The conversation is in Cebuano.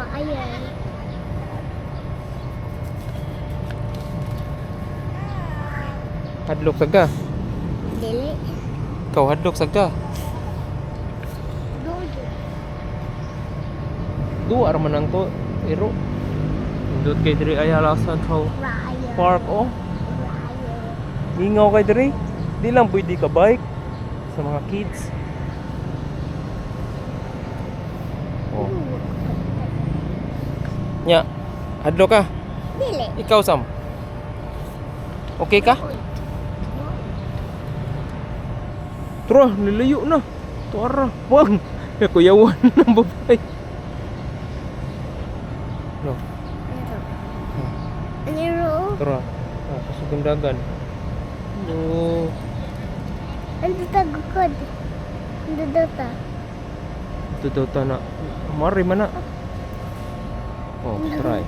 Wire. Hadlok sad ka. Dili. Ikaw, hadlok sad ka. Dojo. Duwa ra man ang to. Iro. Indot kay diri ay sa Central Wire. Park oh. Wire. Mingaw kay diri. Di lang pwede ka bike sa mga kids. Oh. Nya, hadlok ka. Dili. Ikaw, Sam. Okay ka? Tara, nilayo na. Tara, wag. Kuyawan ng babae. No, Nero. Tara. Ah, sa sugundagan. No. Ando ta gukod. Ando daw ta. Ito daw ta na. Mari man na. Oh, try.